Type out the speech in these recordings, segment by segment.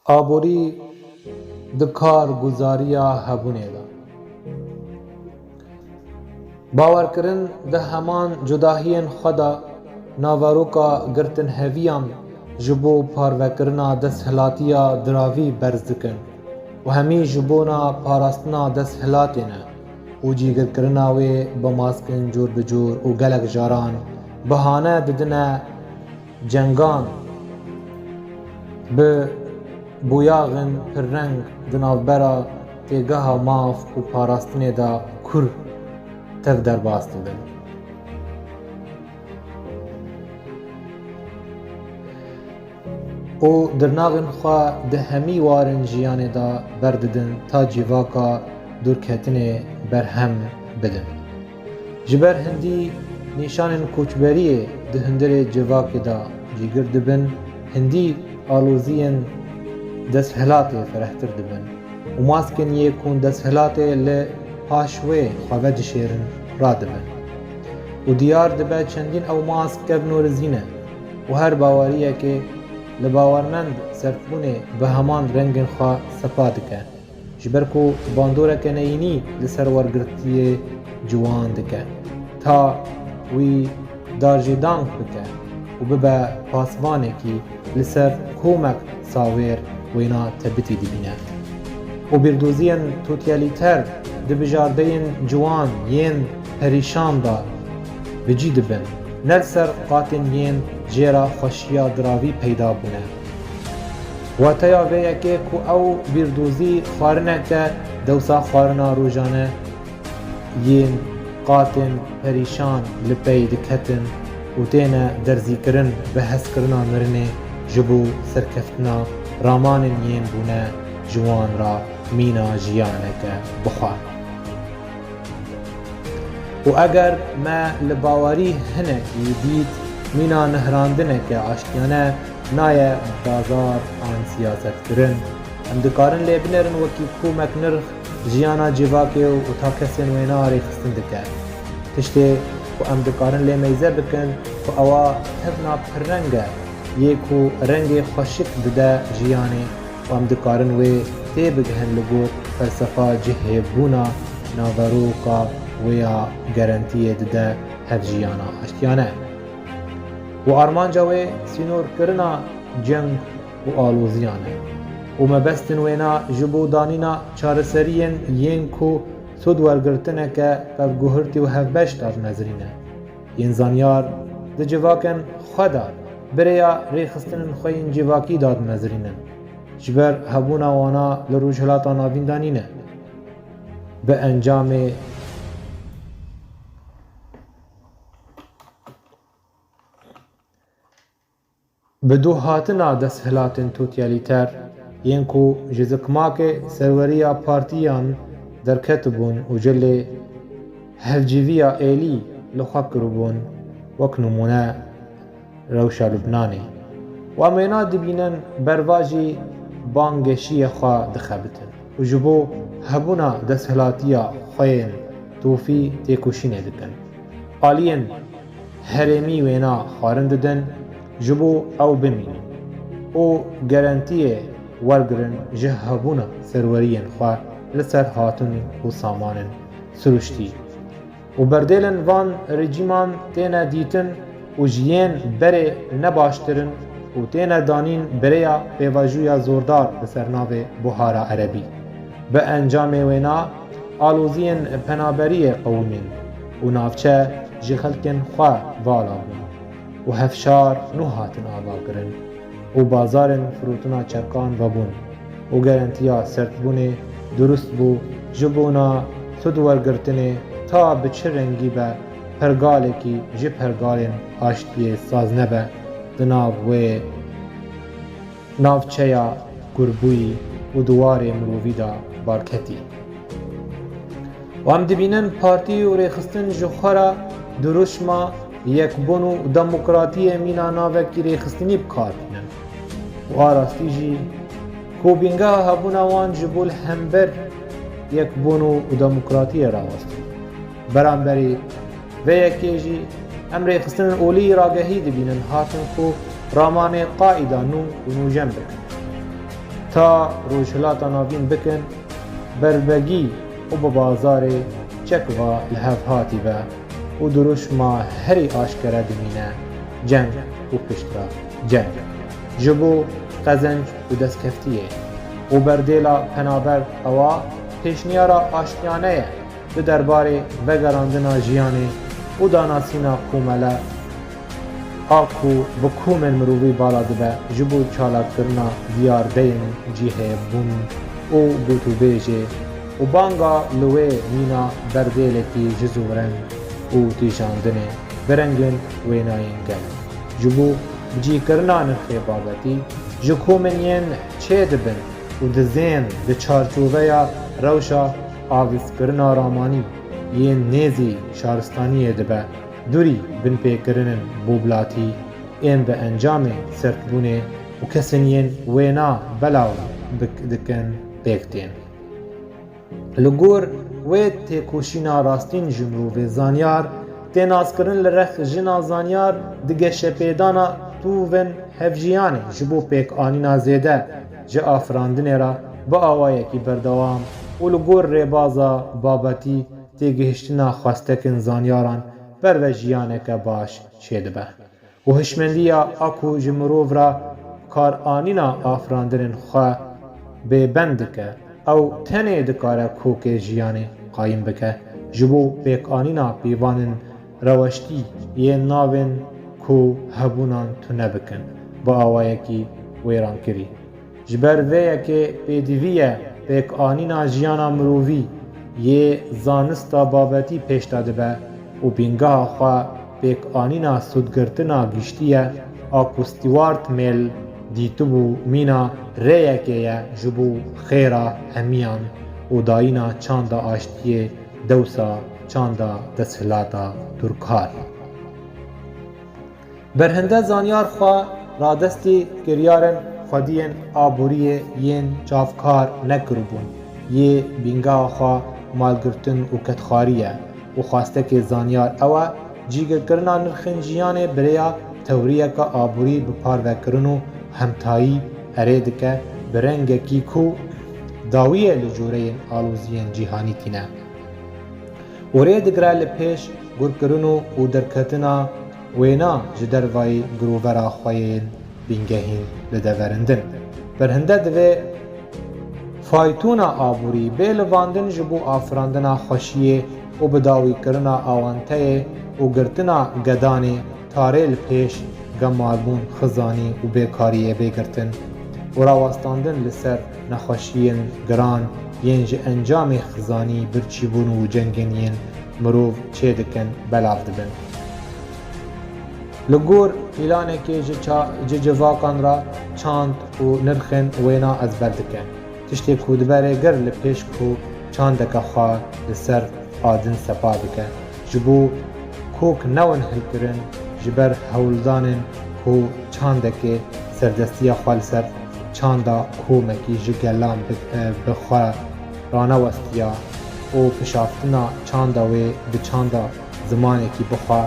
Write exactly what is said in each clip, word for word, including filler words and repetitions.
Aborî di karguzariya hebûnê de. Bawerkirin di heman cudahiyên xwe de naveroka girtinheviyan ji bo parvekirina desthilatiya diravî berz dikin û hemî ji bona parastina desthilatê ne û cîgirkirina wê bi maskên cûr bi cûr û gelek caran bihane didine cengan bi boyaxên pirreng di navbera têgeha maf û parastinê de kûr tev derbas dibin. Û dirnaxên xwe di hemî warên jiyanê de berdidin ta civaka dûrketinê berhem bidin. Ji ber hindî nîşanên koçberiyê di hundirê civakê de cîgir dibin, hindî aloziyên desthilatê ferehtir dibin û maskên yê ku desthilatê li paş wê xwe vedişêrin radibin. Û diyar dibe çendîn ew mask kevnorizî ne û her baweriyekê li bawermend sertbûnê bi heman rengên xwe sepa dike. Ji ber ku bandoreke neyînî li ser wergirtiyê ciwan dike, ta wî darjêdank bike û bibe pasvanekî li ser komek sawêr wêna tebitî dibîne. Û bîrdoziyên totalîter di bijardeyên ciwan yên perîşan de bi cî dibin, ne li ser qatên yên jê re xweşiya diravî peyda bûne. Wateya vê yekê ku ew bîrdozî xwarineke dewsa xwarina rojane yên qatên perîşan li pey diketin û têne derzîkirin bi hezkirina mirinê ji bo serkeftina ramanên yên bûne ji wan re mîna jiyaneke bi xwe. Û eger me li bawerî hinekî dît mîna nihirandineke aştiyane naye bazar an siyasetkirin, em dikarin lê binêrin wekî komek nirx jiyana civakê û ta kesên wêna rêxistin dike. Tiştê ku em dikarin lê meyze bikin ku ewa tevna pirreng e, yê ku rengê xweşik dide jiyanê û em dikarin wê têbigihin li gor felsefa cihêbûna naveroka wê ya gerentiyê dide hevjiyana aştiyane. Û armanca wê sînorkirina ceng û aloziyan e. Û mebestên wêna ji bo danîna çareseriyên yên ku sûdwergirtineke pevguhirtî û hevbeş dadimezirîne. Yên zanyar di civakên xwe de bi rêya rêxistinên xwe yên civakî dadimezirînin. Ji ber hebûna wana li Rojhilata Navîn de nîne. Bi encamê Bi dû hatina desthilatên totalîter yên ku ji zikmakê serweriya partiyan derketibûn û cilê hevcîviya êlî li xwe kiribûn, wek nimûne rewşa Lubnanê. Û em wêna dibînin bervajî banggeşiyê xwe dixebitin û ji bo hebûna desthilatiya xwe yên tofî têkoşînê dikin. Aliyên herêmî wêna xwarin didin ji bo ew bimînin û gerentiyê wergirin ji hebûna serweriyên xwe li ser hatin û samanên siruştî. Û berdêlên van rejîman têne dîtin û ji yên berê ne baştir in û têne danîn bi rêya pêvajoya zordar li ser navê Buhara Erebî. Bi encamê wêna aloziyên penaberiyê qewimîn û navçe ji xelkên xwe vala bûn û hevşar nû hatin avakirin û bazarên firotina çerkan vebûn û gerentiya sertbûnê durust bû ji bona sûdwergirtinê ta bi çi rengî be pergalekî ji pergalên aştiyê saz nebe di nav wê navçeya kurbûyî û di warê mirovî de barketî. Û em dibînin partî û rêxistin ji xwe re dirûşma yekbûn û demokratiyê mîna navekî rêxistinî bi kar tînin. Û a rastî jî ku bîngeha hebûna wan ji bo li hember yekbûn û demokratiyê rawestî. Beramberî vê yekê jî em rêxistinên olî ragehî dibînin hatin ku ramanê Qaîda nû û nûjen bikin. ta Rojhilata Navîn bikin, berbegî û bi bazarê çekva li hev hatî be û dirûşma herî aşkere dimîne ceng û piştre ceng. Ji bo qezenc û destkeftiyê û berdêla penaber ewa pêşniyara aştiyane ye. Di derbarê vegerandina jiyanê û danasîna komele a ku bi komên mirovî bala dibe, ji bo çalakkirina diyarbeyên cîhê bûn û gotûbêjê û banga li wê mîna berdêlekî ji zoreng û tîjandinê bi rengên wênayên gel. Ji bo bicîkirina nirxê babetî ji komên yên çêdibin û dizên di çarçoveya rewşa avîskirina ramanî yên nêzî şaristaniyê dibe, dûrî binpêkirinên bobilatî ên bi encamê sertbûnê û kesên yên wêna belav bik-, dikin pêk tên. Li gor wê têkoşîna rastîn ji mirovê zanyar tê naskirin li rex jina zanyar di geşepêdana tûvên hevjiyanê ji bo pêkanîna zêde ji afirandinê re bi awayekî berdewam û li gor rêbaza babetî têgihiştina xwestekên zanyaran ber ve jiyaneke baş çêdibe û hişmendiya a ku ji mirov re karanîna afirandinên xwe bêbend dike, ew tenê dikare kokê jiyanê qayîm bike, ji bo pêkanîna pîvanên reweştî yên navên ku hebûnan tune bikin, bi awayekî wêrankirî. Ji ber vê yekê pêdivî ye pêkanîna jiyana mirovî yê zanista babetî pêş de dibe û bîngeha xwe pêkanîna sûdgirtina giştî ye, a ku Stuart Mill dîtibû mîna rêyekê ye ji bo xêra hemiyan û dayîna çanda aştiyê, dewsa çanda desthilata Turkar. Berhinde zanyar xwe radestî kiryarên xwediyên aboriyê yên çavkar nekiribûn, yê bîngeha xwe malgirtin û kedxarî ye û xwestekê zanyar ew e, cîgirkirina nirxên jiyanê bi rêya tewriyeke aborî bi parvekirin û hemtayî erê dike, bi rengekî ku dawiyê li coreyên aloziyên cîhanî tîne. û rê digire li pêş gurkirin û, û derketina wêna ji dervayî girovera xwe yên bîngehîn li deverindin. Berhinde divê faytûna aborî bê livandin ji bo afirandina xweşiyê û bidawîkirina awanteyê û girtina gedanê tarê li pêş gemalbûn, xizanî û bêkariyê bê girtin û rawestandin li ser nexweşiyên giran yên ji encamê xizanî, birçîbûn û cengên yên mirov çêdikin belav dibin. Li gor pîlanekê ji ça-, ji civakan re çand û nirxên wêna ezber dike. Tiştê ku dibe rêger li pêş ku çandeke xwe li ser a din sepa bike. Ji bo kok newin hilkirin, ji ber hewldanên ku çandekê serdestiya xwe li ser çanda komekî ji gelan bi, bi xwe ranewestiya û pişaftina çanda wê bi çanda zimanekî bixwe,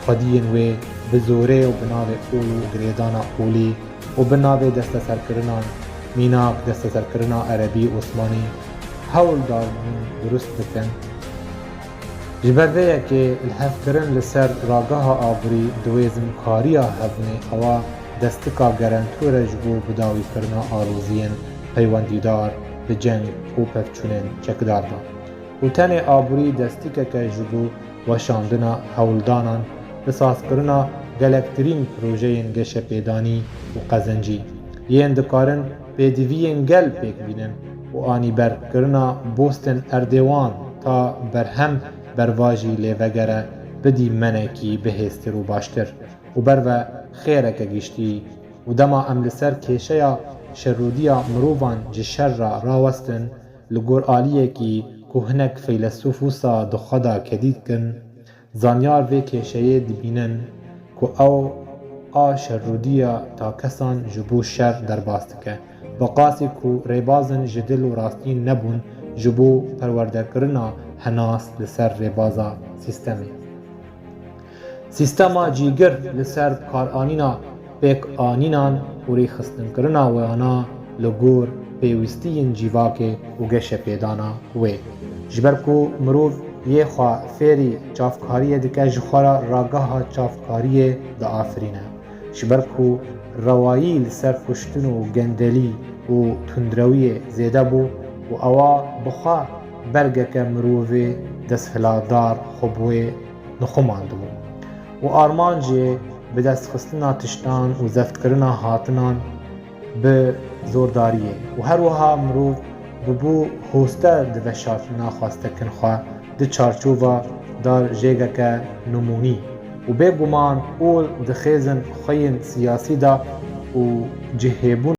xwediyên wê bi zorê û bi navê ol û girêdana olî û bi navê desteserkirinan, mînak desteserkirina erebî û osmanî, hewl dabûn durust bikin. Ji ber vê yekê lihevkirin li ser rageha aborî di wêzimkariya hebûnê ewa destika gerentûr e ji bo bidawîkirina aloziyên peywendîdar bi ceng û pevçûnên çekdar de. Û tenê aborî destikeke ji bo weşandina hewldanan, bi sazkirina gelektirîn projeyên geşepêdanî û qezencî, yên dikarin pêdiviyên gel pêk bînin û anîberkirina bostên erdê wan ta berhem bervajî lê vegere bidî menekî bihêztir û baştir û ber ve xêreke giştî û dema em li ser kêşeya şerodiya mirovan ji şer re rawestin, li gor aliyekî ku hinek feylesûf wisa di xwe de kedî dikin, zanyar vê kêşeyê dibînin ku ew a şerodiya takesan ji bo şer derbas dike. Bi qasî ku rêbazin ji dil û rastî nebûn ji bo perwerdekirina henas li ser rêbaza sîstemê. Sîstema cîgir li ser karanîna pêkanînan û rêxistinkirina wana li gor pêwîstiyên cîvakê û geşepêdana wê. Ji ber ku mirov yê xwe fêrî çavkariyê dike, ji xwe re rageha çavkariyê diafirîne. Ji ber ku rewayî li ser kuştin û gendelî û tundrewiyê zêde bû û ewa bi xwe bergeke mirovê desthilatdar xwe bi wê nixumandibû û armancê bi destxistina tiştan û zeftkirina hatinan bi zordariyê û her wiha mirov bibû hoste di veşartina xwestekin xwe di çarçova dar jêgeke nimûnî û bêguman ol di xêzin xwe yên siyasî de û cihêbûn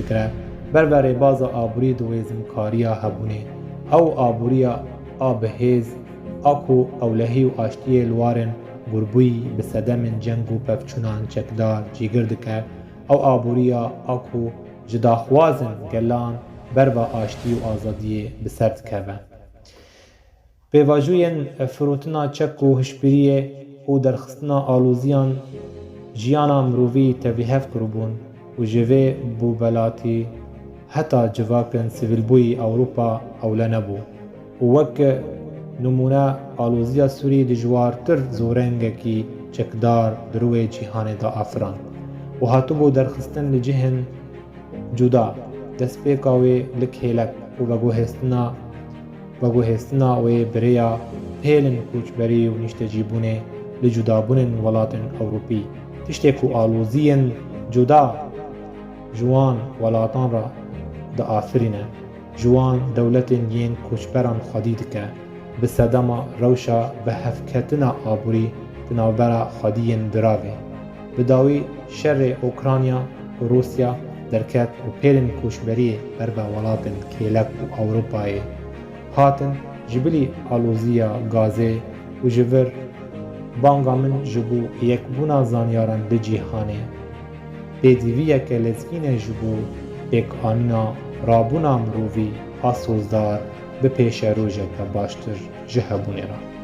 dikire. Ber ve rêbaza aborî di wêzinkariya hebûnê. Ew aboriya a bi hêz, a ku ewlehî û aştiyê li warên gurbûyî bi sedemên ceng û pevçûnan çekdar cîgir dike, ew aboriya a ku ji daxwazên gelan ber ve aştî û azadiyê bi ser dikeve. Pêvajoyên firotina çek û hişbiriyê û derxistina aloziyan jiyana mirovî tevlîhev kiribûn û ji vê bûbelatî heta civakên sivîlbûyî Ewropa ewle nebû û wek nimûne aloziya Sûrî dijwartir zorengekî çekdar di rûyê cîhanê de afirand û hatibû derxistin li cihên cuda, destpêka wê li kêlek û veguhêstina, veguhêstina wê bi rêya pêlên koçberî û niştecîbûnê li cudabûnên welatên Ewropî, tiştê ku aloziyên cuda ji wan welatan re diafirîne, ji wan dewletên yên koçberan xwedî dike, bi sedema rewşa bihevketina aborî di navbera xwediyên diravê. Bi dawî şerê Ukrayna û Rûsya derket û pêlên koçberiyê ber ve welatên kêlek û Ewropayê hatin, ji bilî aloziya gazê û ji vir banga min ji bo yekbûna zanyaran di cîhanê pêdiviyeke lezgîn e ji bo pêkanîna rabûna mirovî a sozdar bi pêşerojeke baştir ji hebûnê re.